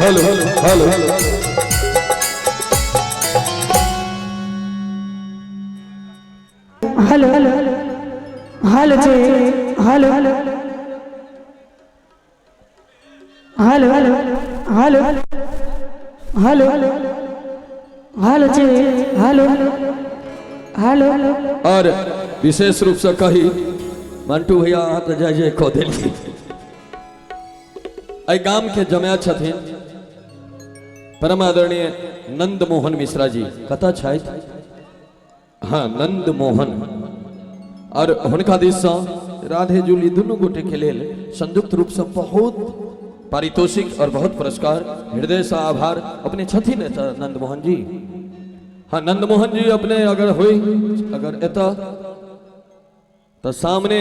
Hello hello. Hello hello hello जे hello hello hello hello hello hello जे hello hello. और विशेष रूप से कही मंटू भैया, अहाँ तऽ जय जय कऽ देलियै। एहि गाम के जमाय छथिन परम आदरणीय नंद मोहन मिश्रा जी। कतऽ छथि? हाँ, नंद मोहन। और हुनका दिससँ राधे जूली दुनू गोटे के लेल संयुक्त रूपसँ बहुत पारितोषिक और बहुत पुरस्कार, हृदयसँ आभार। अपने छथिन एतऽ नंद मोहन जी? हाँ, नंद मोहन जी अपने अगर होई, अगर एतऽ तऽ सामने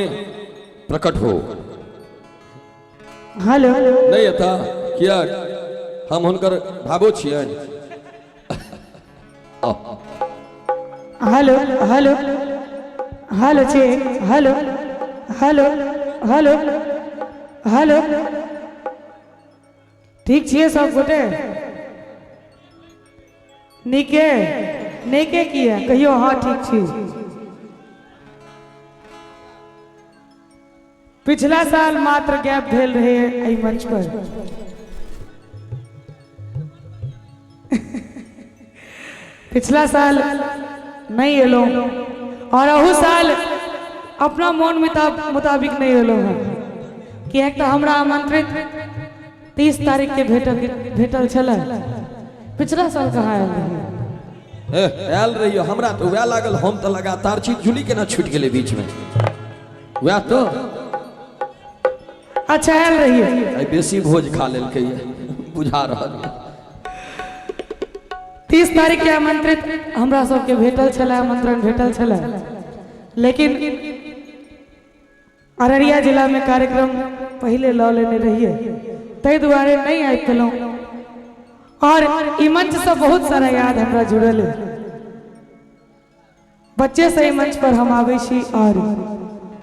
प्रकट हो। हेलो। नहीं एतऽ किया? हम हुनकर भावो छियनि। आउ। हेलो हेलो हेलो छे हेलो हेलो हेलो हेलो। ठीक छियै सब गोटे? नीके नीके किया कहियो? हाँ, ठीक छी। पिछला साल मात्र गैप भेल रहे एहि मंच पर। पिछला साल नहीं एलहुँ और अहू साल अपना मोन मुताबिक नहीं एलहुँ हँ, किएक तऽ हमरा आमंत्रित 30 तारीख के भेटल छलै। पिछला साल कहाँ आयल रही? ए, आयल रहियो। हमरा तऽ वएह लागल, हम तऽ लगातार छी। जूली केना छूटि गेलै बीचमे? वएह तऽ। अच्छा, आयल रहिए। आइ बेसी भोज खा लेलकै ये, बुझा रहल ये। 30 तारीख के आमंत्रित हमरा सबके भेटल छलै, आमंत्रण भेटल छलै, लेकिन अररिया जिलामे कार्यक्रम पहिले लऽ लेने रहियै, ताहि दुआरे नहि आबि पेलहुँ। और ई मंचसँ बहुत सारा याद हमरा जुड़ल अइ। बच्चे से ई मंच पर हम आबै छी। और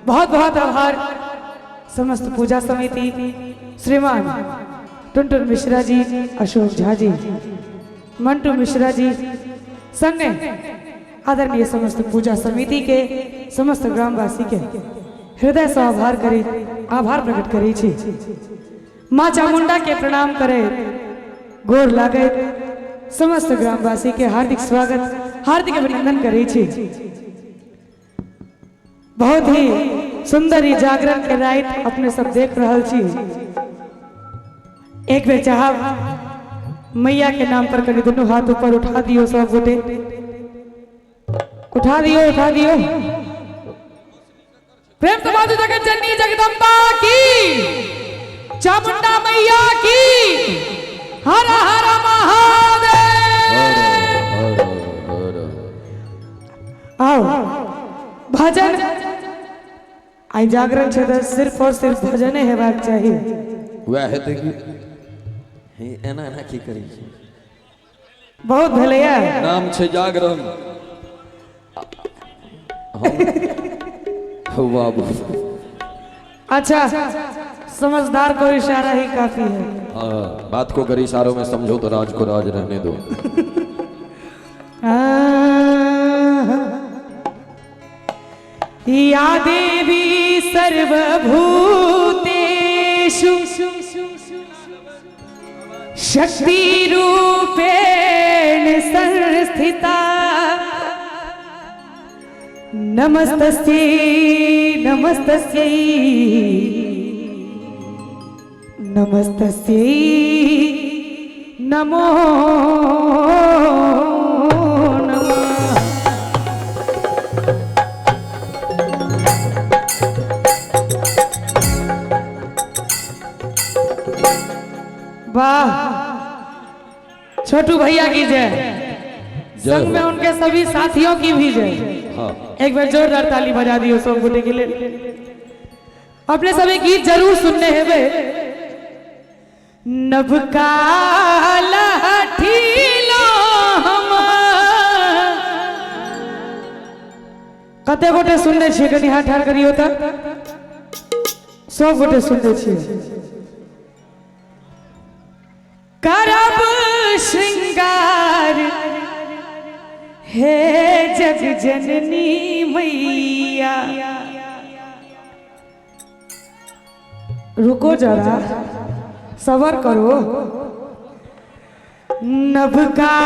बहुत बहुत आभार समस्त पूजा समिति, श्रीमान टुनटुन मिश्रा जी, अशोक झा जी, मंटू मिश्रा जी, संगे आदरणीय समस्त पूजा समिति के, समस्त ग्रामवासी के हृदय से आभार करी, आभार प्रकट करी छी। माँ चामुंडा के प्रणाम करे, गोर लागे, समस्त ग्रामवासी के हार्दिक स्वागत, हार्दिक अभिनंदन करी छी। बहुत ही सुंदर ई जागरण के रात अपने सब देख रहल छी। एक बेर चाहब, मैया के नाम पर कनि दुनू हाथ ऊपर उठा दियो। सब गोटे उठा दियो, उठा दियो। प्रेम से बाजू जगत जननी जगदम्बा की, चामुंडा मैया की, हर हर महादेव। आओ भजन। आइ जागरण छै तऽ सिर्फ और सिर्फ भजने हेबाक चाही। वएह हेतै की? हे, एना एना की करै छी? बहुत भेलैया। नाम छै जागरण। हम बाबू। अच्छा, समझदार को इशारा ही काफी है। हाँ, बात को अगर इशारों में समझो तो राज को राज रहने दो। या देवी सर्वभूतेषु शक्तिरूपेण संस्थिता, नमस्तस्यै नमस्तस्यै नमस्तस्यै नमो नमः। वाह, छोटू भैया की जय! जय संग में हो। उनके सभी साथियों की भी जय। एक बार जोरदार ताली बजा दियो सब गोटे के लिए। अपने सभी गीत जरूर सुनने हेबे, नबका लहठी लो हम। कते गोटे सुनने छियै? कनि हाथ ठाढ़ करियौ तऽ। सब गोटे सुनने छियै। कर श्रृंगार हे जग जननी मैया। रुको जरा, सबर करो। नभका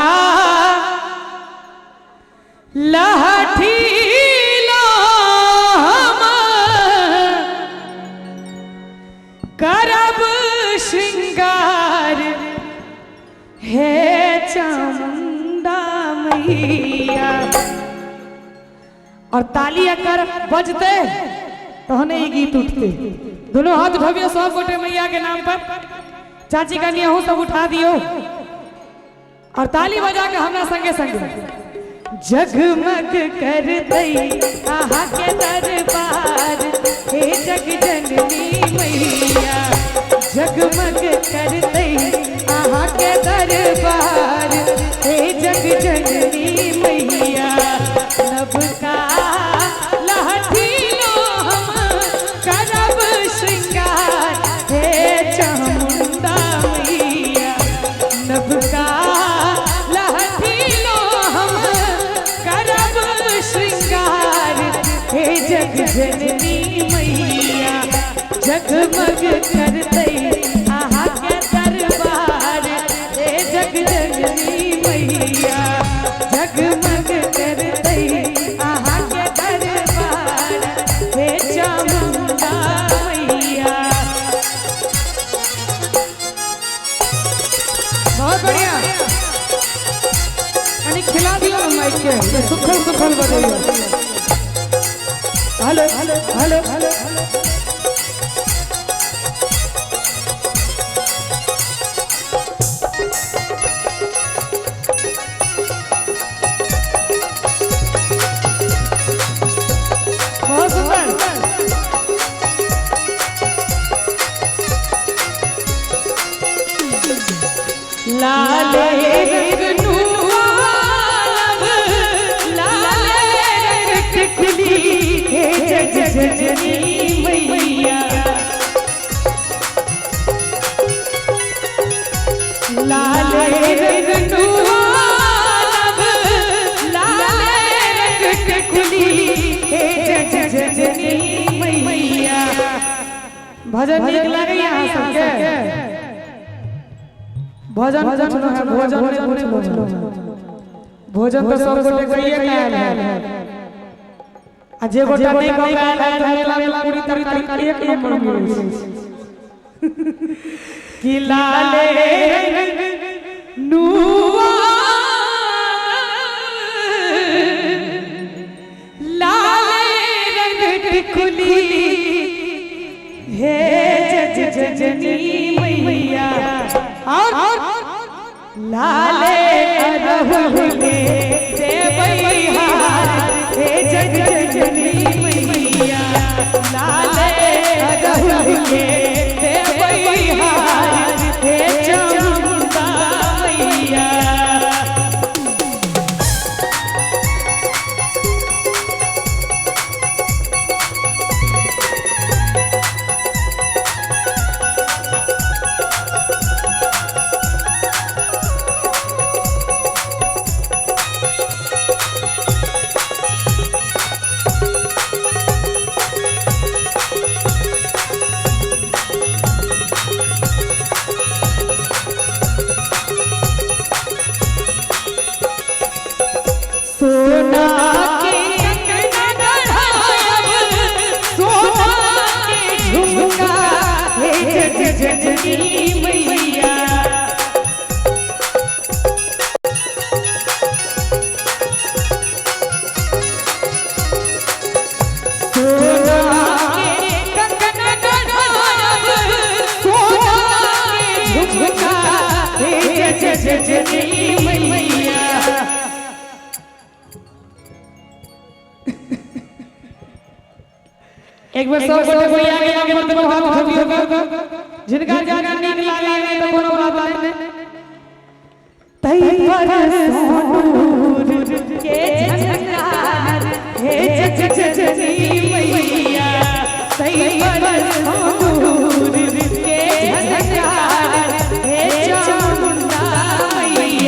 लहठी लो हम करब श्रृंगार हे चामुंडा मैया। और ताली अगर बजते तहने ये गीत उठते। दोनों हाथ उठबियो सब गोटे मैया के नाम पर। चाची कनिया हूँ सब उठा दियो और ताली बजा के हमरा संगे संगे जगमग कर दई आहा के दरबार हे जग जननी मैया। जगमग कर दई आहा के दरबार हे जग जननी मैया। नभका लहठी लो हम करब श्रृंगार हे चामुंडा मैया। नभका लहठी लो हम करब श्रृंगार हे जग जननी मैया। जगमग कर दई आहा के दरबार हे जग जननी मैया। जगमग कर दई आहा के दरबार हे चामुंडा मैया। बहुत बढ़िया, यानी खिला दियो ना माइक के, सुखल सुखल बजाइयो। हेलो हेलो हेलो हेलो, बहुत सुंदर। लाल रंग नूराब, लाल रंग टिकली हे जग जननी मैया। लाल रंग नूराब, लाल रंग टिकली हे जग जननी मैया। भजन नीक लागैया अहाँ सबके? भजन पूछलो है, भोजन नहीं पूछलो। भोजन तो सब गोटे कहिए आयल है, आ जे गोटा नहीं कह आयल है तो मेला में पूरी तरकारी एक नंबर मिलै छै। कि लाले रंग नुआ, लाले रंग टिकुली हे जग जननी मैया। और लाले अरहुले देवई हार हे जग जननी मैया। लाले अरहुले देवई हार हे चामुंडा मैया। सोना के कंगना गढ़ायब, सोना के झुमका हे जग जननी मैया। सोना के कंगना गढ़ायब, सोना के झुमका हे जग जननी मैया। एक बार सब गोटे मैया के नाम पर दोनों हाथ उठबियो। जिनका जिनका नीक लागै नहीं तो कोनो बात नहीं। तई पर सोनूर के झंकार हे जग जननी मैया। तई पर सोनूर के झंकार हे चामुंडा मैया।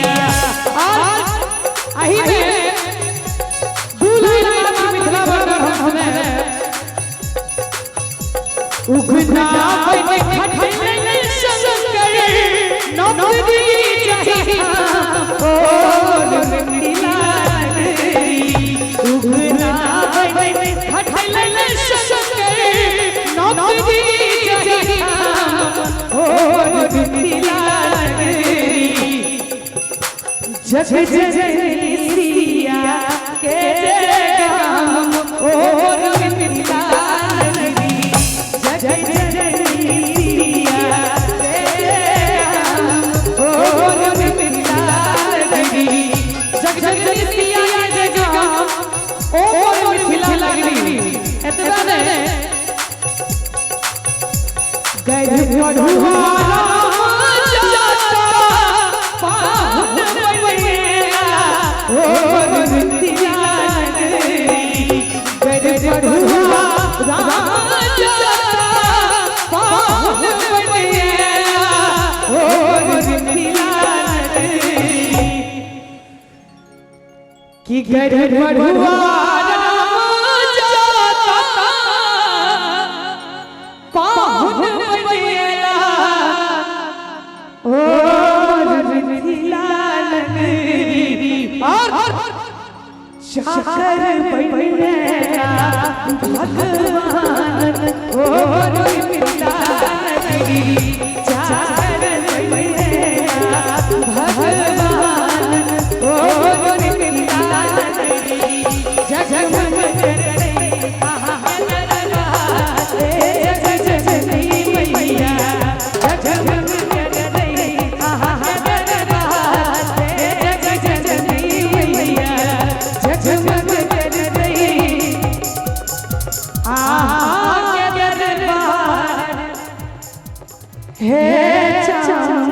उगना बन खटल शंकर नौकरी चाही ओ मिथिला नगरी। उगना बन खटल शंकर नौकरी चाही ओ मिथिला नगरी। जग जननी सिया के काम ओ मिथिला नगरी। जग जननी सिया के काम ओ मिथिला नगरी। जग जननी सिया के काम ओ मिथिला नगरी। एतबा ने गैर पढ़ुआ जाता पाहुन बनेला ओ मिथिला नगरी। गैर पढ़ुआ जाता पाहुन बनेला ओ मिथिला नगरी। कि गैर पढ़ुआ जाता पाहुन बनेला ओ मिथिला नगरी। और चाकर बनेला भगवान ओ मिथिला नगरी। चाकर बनेला भगवान ओ मिथिला नगरी। जगमग करे जग जननी मैया। जगमग करे जग जननी मैया। जगमग करे आहा के दरबार हे चाम